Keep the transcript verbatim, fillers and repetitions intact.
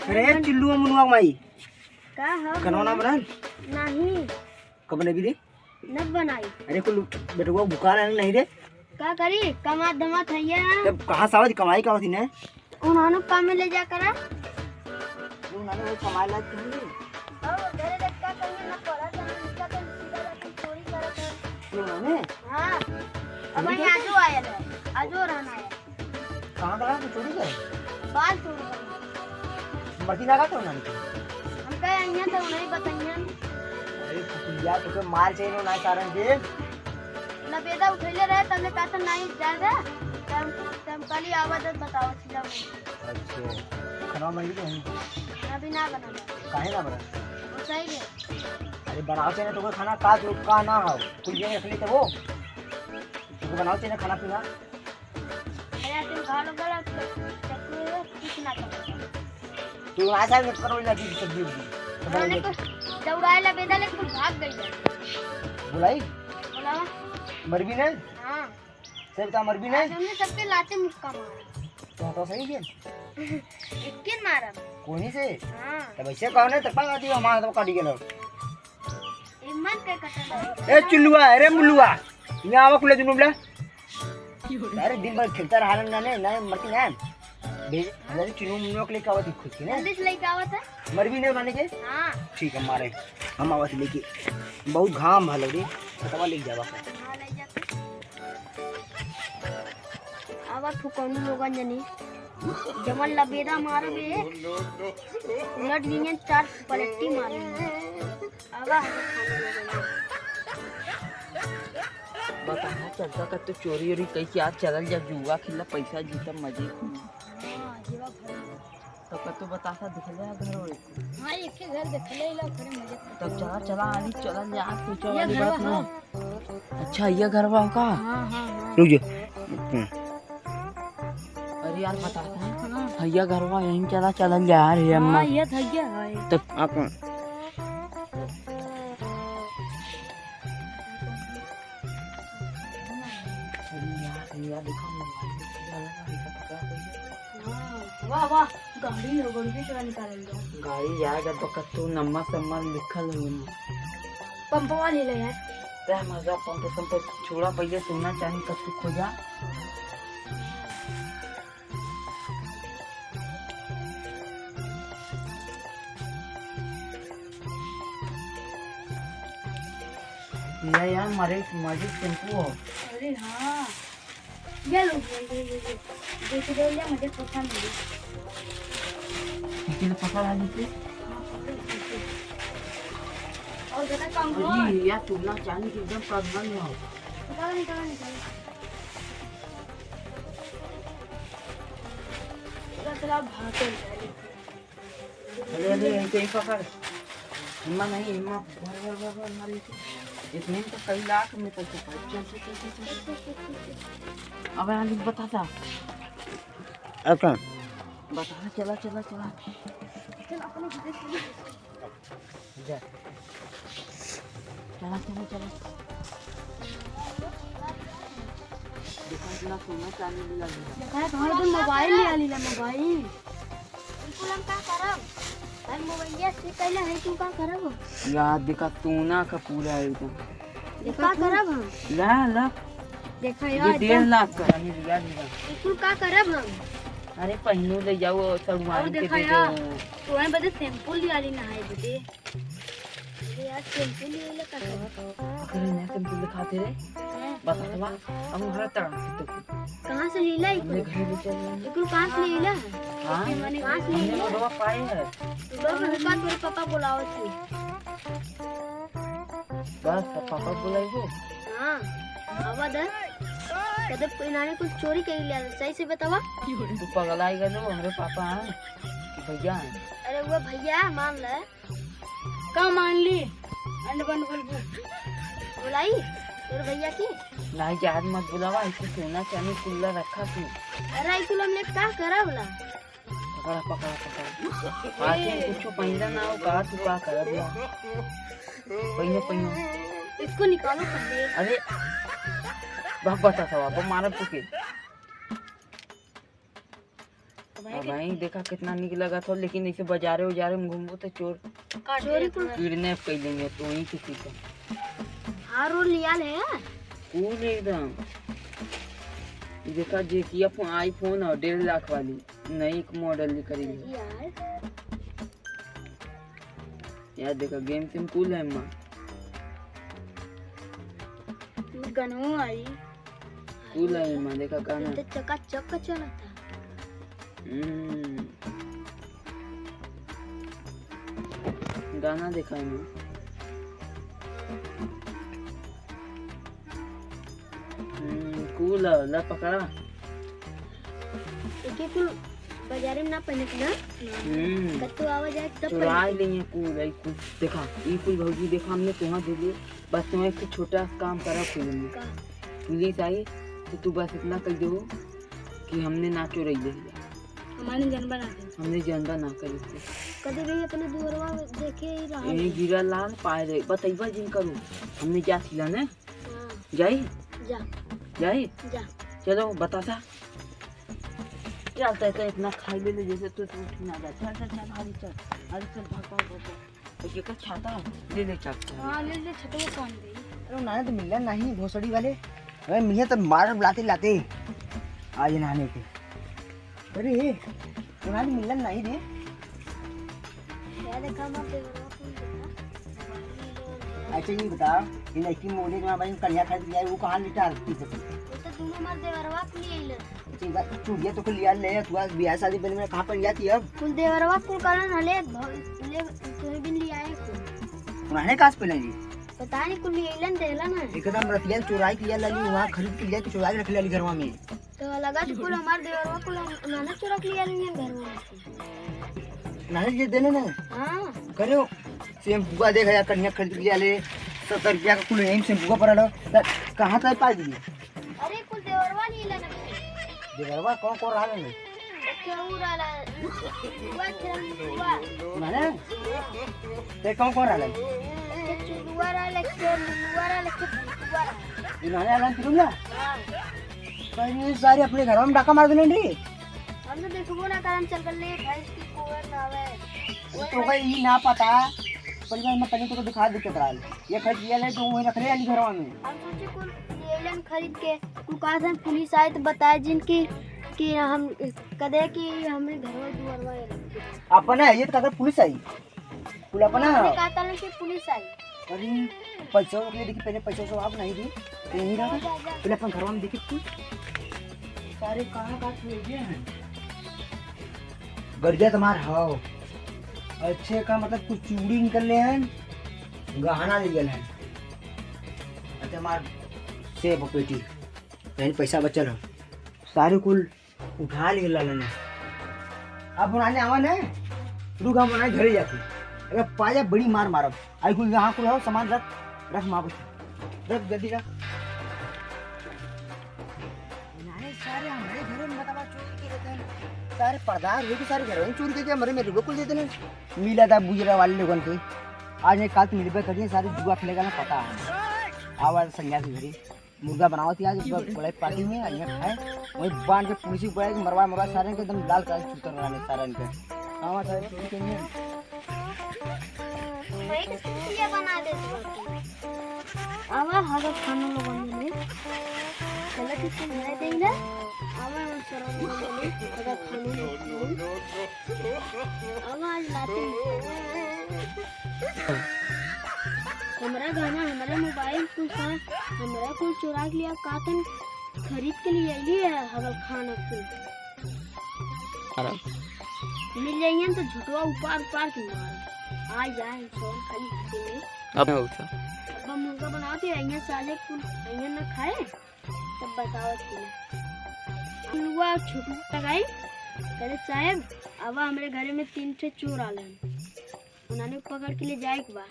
अरे चुल्लू मुनुआ माई, का हो? खाना ना बनल? नहीं। कब बनबी रे? न बनाई। अरे कुल बेटवा भुखा रहे नहीं रे। का करी, कमात धमात है ये। तब कहाँ से आवत कमाई का होती ने? उन्होंने काम में ले जा करा। उन्होंने वो कमाई ला तुम भी। और तेरे लड़का कहीं ना पड़ा, तो उनका तो सीधा जाके चोरी करत है। उन्होंने? हाँ। अब ठीक है। आजो आयल है, आजो रहना है। कहाँ गया तू चोरी करे? बाल चोरी करे। मर्दी ना का तो नानी के? हमका यहाँ तो नहीं बताइए। अरे कुकुलिया, तोके मार चाहिए ना सारन के। लबेदा उठैले रहे, तब ले कहता नहीं जाए दे। तब, तब कल ही आवा दे, बताओ सीधा मुँह। अच्छा, खाना बन गई नहीं? अभी ना बना। काहे ना बना? वो सही है। अरे बनाओ चाहिए तोके खाना, का जो का ना हो, कुल ये रख लेते वो। तोके बनाओ चाहिए खाना पीना। अरे, तुम खा लो, गला चक्कर है, कुछ ना करो। तू आ जा, मैं करो लगी सब्जी उब्जी। तो उन्होंने बोले, कुछ दौड़ाए ला बेदा, लेकिन कुछ भाग गई है। बुलाई? बुलावा। मरबी नहीं? हाँ। सब तो मरबी नहीं? आज हमने सबके लाते मुक्का मारा। तो, तो सही है। एक के मारा। कोनी से? हाँ। तब ऐसे कहो नहीं, तब पकड़ दियो, हमारा तो काटी गेलो। ए, मन के कटल है। ए, चुल्लुआ, अरे मुल्लुआ, यहाँ आवा कुले दुनू मिला। अरे दिन भर खेलता रहा ना, ना, ना, मरती ना। भेज, हमारे चुनू मुन्नू के लेके आवत ही खुद के ना। जल्दी से लेके आवत है। मरबी नहीं माने के? हाँ। ठीक है, मारे। हम आवत लेके। बहुत घाम है लौड़ी। खतवा लेके जावा। हाँ, ले जा। आवा फुकौनी लोगन जनी। जमन लबेदा मारबे। उलट गइयन चार पलट्टी मारबे। आवा। बताहा चलता कत्तो चोरी ओरी कइके आज चलल जा जुआ खेला पैसा जीता मजे खूब। हाँ, जीवा भर। तो कत्तो बतासा दिखले है घर ओरी? हाँ, एक ही घर दिखले ही ला, बड़े मजे। तब चला, चला, आनी चलल जा, आज सोचा ये वाली घरवा बात ना। हाँ। अच्छा, ये घरवा का? हाँ, हाँ, हाँ। रुक जा। हम्म। अरे यार, बतासा। हाँ। भैया घरवा यहीं चला, चलल जा यार, ये हाँ, अम्मा। ये भैया है। तो आप अरे यार, भैया देखा मोबाइल में चला, देखा पकड़ा कोई। हाँ, वाह, वाह, गाड़ी हो, गाड़ी भी चला निकालल जाओ। गाड़ी यार, जब कत्तो नंबर सम्बर लिखल हो ना। पंपवा ले ले यार। ते मजा पंप संप छोड़ा, पहिले सोना चांदी कत्तो खोजा। ले यार, मरे, मजे टेम्पू हो। अरे हाँ। ये लो, ये, ये, ये, ये। देख लो, ये मुझे पसंद है। इसीलिए पकड़ आ लीजिए। और ज्यादा कम हो। अरे यार, तुम ना जाने कि एकदम प्रॉब्लम में हो। निकालो, निकालो, निकालो। पूरा चला भाग के निकालो। अरे, अरे, यहीं, यहीं पकड़। हिम्मा नहीं, हिम्मा। भर, भर, भर, भर, मार इसे। इतने में तो कई लाख में पैसा पाए। चल, चल, चल। अब आगे बतासा। अब का? बतासा, चला, चला, चला। चल, अपने घर से जा। चला, चला, चला। देखा, इतना सोना चांदी लिया लिया। देखा, तुम्हारा तो मोबाइल लिया लीला, मोबाइल। बिल्कुल, हम का करब? भाई, मोबाइलिया से पहले है, तू का करब? यार, देखा, सोना का पूरा है एकदम। देखा, का करब हम? ला, ला। देखा, ये यार, डेढ़ एकदम लाख का। बिल्कुल, का करब हम? अरे, पहनू ले जाओ, सड़ुआन और के देखा दे यार, दो। तुम्हारे बदे शैम्पू लिया ली नहाए बदे। अरे यार, शैम्पू ले ले का करब? अरे ना शैम्पू दिखाते रे। हाँ। बतावा, अब हर तरह से तो। कहाँ से लीला है हमने तू? घर में चल रहे हैं। तू कहाँ से लीला है? हाँ? कहाँ से हमने लीला? रोडवा पाए है। रोडवा में रुका, तोरे पापा बुलावत है। बस, अब पापा बुलाइबो? हाँ, आवा दे। कदे कोई नाने कुछ चोरी कर लिया, सही से बतावा। तू पगलाई गलो, हमरे पापा हैं कि भैया हैं? अरे वो भैया मान ले। का मान ली? अंड बंड बोलबू। बुलाई तोर भैया की? नहीं, जहाज मत बुलावा, ऐसे सोना चांदी कुल्ला रखा तू। अरे, ई कुल हमने का करा बोला? पकड़ा, पकड़ा, पकड़ा। आखिर कुछ पहिंदा ना हो, का तू का करब ला? पहिनो, पहिनो। इसको निकालो पहले। अरे, बक बतासा, अब मारब तू के। भाई, अब भाई, देखा कितना नीक लगत हो, लेकिन ऐसे बाजारे उजारे में घूमबो तो चोर चोरी कुल किडनैप कर लेंगे, तो वहीं किसी का। हाँ, रो लिया ले। Cool एकदम। देखा, जे किया फोन, iPhone और डेढ़ लाख वाली नई एक मॉडल निकली है। यार। यार देखा, game सिम cool है, अम्मा। गनो आई। Cool है, अम्मा, देखा गाना। ये तो चकाचक चलता। हम्म। गाना देखा है, अम्मा। हम्म, cool है, ला पकड़ा। एके कुल बाजारे में ना पहने के ना। हम्म। कत्तो आवा जाए तब चुरा पहने के। लेंगे cool, आई कुल। देखा, ई कुल भौजी देखा, हमने तुहाँ दे दिए। बस तुम्हें एक छोटा सा काम करा, cool में। का? पुलिस आई तो तू बस इतना कह दो कि हमने ना चोरई ले लिया। हमारे जनबा ना करे। हमने जनबा ना करे। कभी भी अपने दुअरवा देखे ही रहा। ए, हीरा लाल पाए रे, बतैबा जिन करू। हमने जा थिला ने? हाँ। जाई? जा। जाई? जा। चलो, बतासा। चल, तो, तो इतना खाई ले ले, जैसे तू, तू उठ ना जा। चल, चल, चल, हाली चल। हाली चल, भाग, भाग, भाग, भाग। और ये का छाता? ले ले छाता। हाँ, ले ले छाता, वो कौन दे? अरे, उन्हें तो मिलना नहीं, भोसड़ी वाले। अरे, मिले तो मार लाते लाते। आज नहाने के। अरे, उन्हें तो मिलना नहीं रे। यार, देखा, मैं देवरवा कौन देखा? अच्छा, ये बता, ये लड़की मोहल्ले में भाई कन्या खरीद लिया, वो कहाँ लेटा है? वो तो दोनों हमारे देवरवा के लिए ले। ठीक है, चूड़िया तो कुल लिया ले, तू आज ब्याह शादी में कहाँ पहन जाती है अब? कुल देवरवा कुल कालन हले, भ-, ले, तुम्हें बिन लिया है कुल। उन्हें कहाँ से पहना जी? पता नहीं, कुल लिया लेन देला ना। एकदम रतिया चुराई के लिया लाली, वहाँ खरीद के लिया, चुराई के रख लिया लाली घरवा में। तो लगा कि कुल हमार देवरवा कुल हम, उन्हें चुरा के लिया लेन घरवा में से। नहीं, ये देने ना। हाँ। करो, शैम्पुआ देख यार, कन्या खरीद के लिया ले, सत्तर रुपया का कुल यहीं शैम्पुआ पड़ा लो। कहाँ से पाई दिए? अरे, कुल देवरवा नहीं लेना। देवरवा कौन कौन रहा है? केहू रहला, बुआ खेल, बुआ। माने? ते कौन कौन रहला? के चुलुआ रहला, के लुलुआ रहला, के भुलुआ रहला। इन्होंने आलन तुम ना? हाँ। पर ये सारे अपने घर में डाका मार देने रे। हम तो देखबो ना करम चल गल ले, भैंस की कोहर ना आवे। तो भाई, ये ना पता। पर मैं पहले तो दिखा दे के बराल। ये खरीद लिया ले, तो वहीं रख ले अली घरवा में। हम सोचे कुल लेलन खरीद के, कुल कहा था पुलिस आए तो बताए जिन की, कि हम कदे कि हमरे घरवा दुआरवा है। अपना है, ये तो कहता पुलिस आई। कुल अपना हमने है। कहा था ना कि पुलिस आई। अरे, पैसा उठ ले, देखी, पहले पैसा सब आप नहीं दी, तो यहीं रहा। जा, जा, जा। पहले अपन घरवा में देखी तू। सारे कहाँ का ले गए हैं? गरिया तुम्हार हाव। अच्छे का मतलब कुछ चूड़ी निकल ले हैं, गहना ले गए हैं। अच्छा, हमार सेब पेटी, यानी पैसा बचल हो, सारे कुल उठा ले लालन। अब उन्हें आवा ना, रुक, हम उन्हें घरे जाके, अगर पाया बड़ी मार मारब। आई कुल यहाँ कुल हो, सामान रख, रख माँ बस, रख जल्दी रख। नहीं, सारे हमारे घरे में बतावा चोरी के रहते हैं। सारे पर्दार हो के सारे घर में चोरी करके हमारे मेरे को कुल देते हैं। मिला था बुजरा वाले लोगन के। आज नहीं काल तो मिलबे करिए, सारे जुआ खेलेगा ना पता है। आवाज संन्यासी घरे मुर्गा बनावत आज बड़े पार्टी में, यहाँ खाए। वही बांध के पुलिस को बुलाए, मरवा मरवा सारे के एकदम लाल काल चूतर बनाने सारे इनके। आवा सारे चोरी के लिए। वही तो चूतिया बना दे तू। आवा, हगा खाना लोगन में। चलो, कि तुम नहीं देंगे। आवा, हम शराब में बोले, हगा खाना लोगन। आवा, आज लाते हैं। हमरा गहना, हमरा मोबाइल, कुछ है, हमरा कुछ चुरा के लिया, कातन खरीद के लिए अइली है, हगल खाना कुल। अरे। मिल जाइए तो झुटवा उपार उपार के मार। आ जाए इंसान खाली हाथे में। अब नहीं होता। अब हम उनका बनाते हैं, यहाँ साले कुल, यहाँ न खाए, तब बताओ तुम्हें। लुआ छुटू लगाई, कहले, "साहेब, अब हमरे घरे में तीन ठे चोर आलन।" उन्होंने पकड़ के ले जाए के बा।